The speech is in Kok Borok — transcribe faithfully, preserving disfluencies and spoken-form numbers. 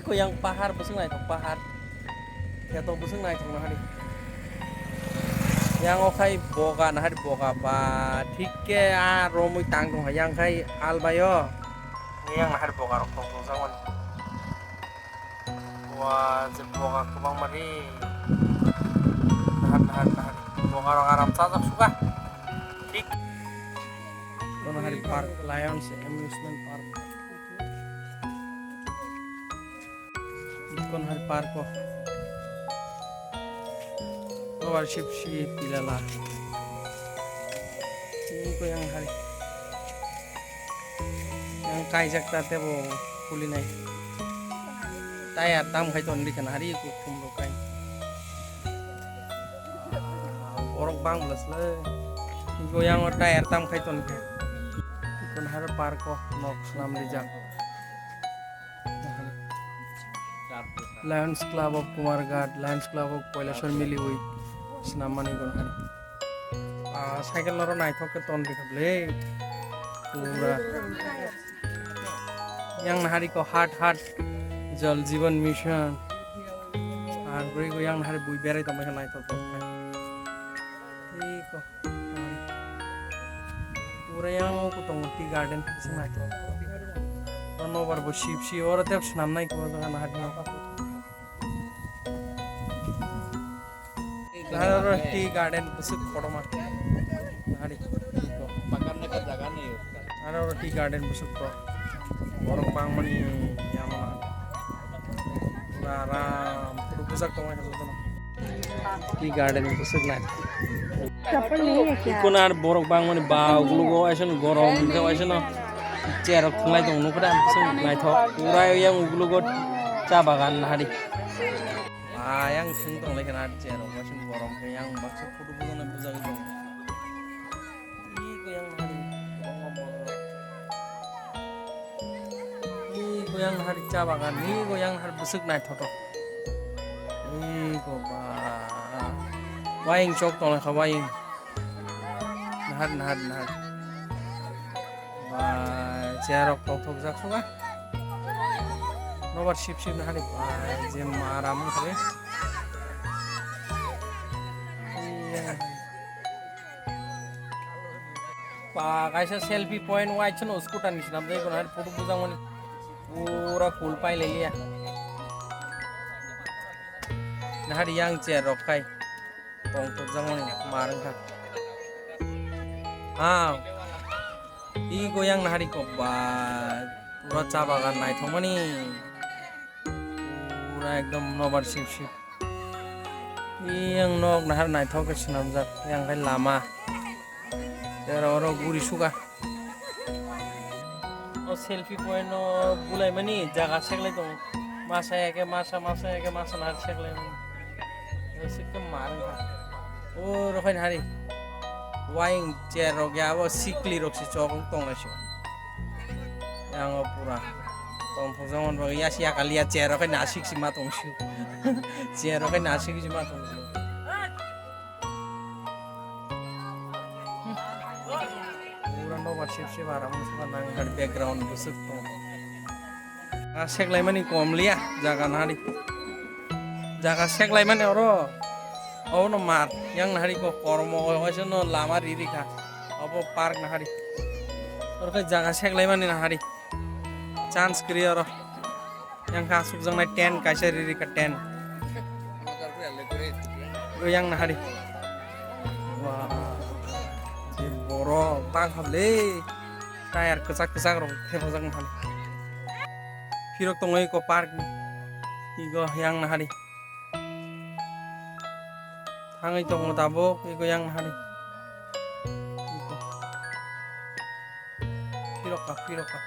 Ko yang pahar bwswk naithok pahar. Kheto bwswk naithok nahari. Yang o khai boga nahari boga ba thik khe a romwi tang tong yang khai albaio. Yang nahari boga rok tong tong jagoni. Wa je boga kwbangma ri. Nahar nahar nahar. Boga rok aram chajak suka. Thik. Kono hari park Lions Amusement Park. Ikon hari park o. Nobar sip sip pilala. Ini ko yang hari. Yang kaijak ta tebo kulinai. Tayar tam khai ton dikhan hari ko kumro kai. Borok bang bwlasle. Ikon yang o tayar tam khai ton khe. Ikon hari park o nok slam rijak. Lions Club of Kumarghat, Lions Club of Koilashwar miliwi swnam mani gon hari. Ah, cycle noro naithok khe ton rikha ble. Pura. Yang nahari ko hat hat Jal Jeevan Mission. Ar guri go yang nahari bui berai tongmai khe naithok tong khe. Iko. Pura yang kutongo tea garden se naithok. Nobar bo sip sip oro tep swnam nai ko jaga nahari. Nahari oro tea garden bwswk kotorma. Nahari. Pakarna ka jaga nahi hotka. Nahari oro tea garden bwswk to. Borok bangmani yamana. Pura aram photo bujak tongmani jotono. Tea garden bwswk nai. Chapal nahi hai kya? Ikon ar borok bangmani ba uglugo aisano gorom hwnkhe aisano chair rok thwnglai tong nukha da bwswk naithok. Pura yang uglugo cha bagan nahari. Ayang thwng tong lai khna chair rok waising borom khe yang baksa photo bojaknai bujagwi tong. Iko yang nahari kwbangma borok. Iko yang nahari cha bagan, iko yang nahari bwswk naithotok. Iko ba. Waing chok tong lai kha waing. Nahar nahar nahar. Ba, chair rok tongthok jak suka. Nobar sip sip nahari ba, je maram wngkha le. Ba, kaisa selfie point waisano scooter ni swnamjai bo nahari photo bujangmani. Pura cool pailaiya. Nahari yang chair rok khai. Tongthokjakmani mar wngkha. Ha. Iko yang nahari kok ba. Pura cha bagan naithokmani. Pura ekdom nobar sip sip. Yang nok nahar naithok khe swnamjak. Yang khai lama. Tei oro, oro guri suka. O selfie point no bulai mani jaga seklai tongo. Masa ya khe masa, masa ya khe masa nahar seklai mani. Ese khe mar wngkha. O rokhai nahari. Waing chair rok ya abo sikli rok se chok wng tong lai se. Yang o pura. Tongthok jang man bagwi yasi yakal ya chair rok khai nasik si ma tong si. Chair rok khai nasik si ma tong si. Pura nobar sip sip aram wngkha nang background bwswk tong. Ah, seklaimani kom liya jaga nahari. Jaga seklaimani oro. Obono mar yang nahari ko kormo waisa no lama riri kha. Obo park nahari. Oro khe jaga seklaimani nahari. Chance kwrwi oro. Yang kha asukjaknai tent kaisa riri ka tent. Yang nahari. Wah, je borok bangkha le. Tayar kwchak kwchak rok thepajak nahari. Phirok tongo eko park ni. Ego yang nahari. Thangwi tongo tabuk eko yang nahari. Eko. Phirokha, phirokha.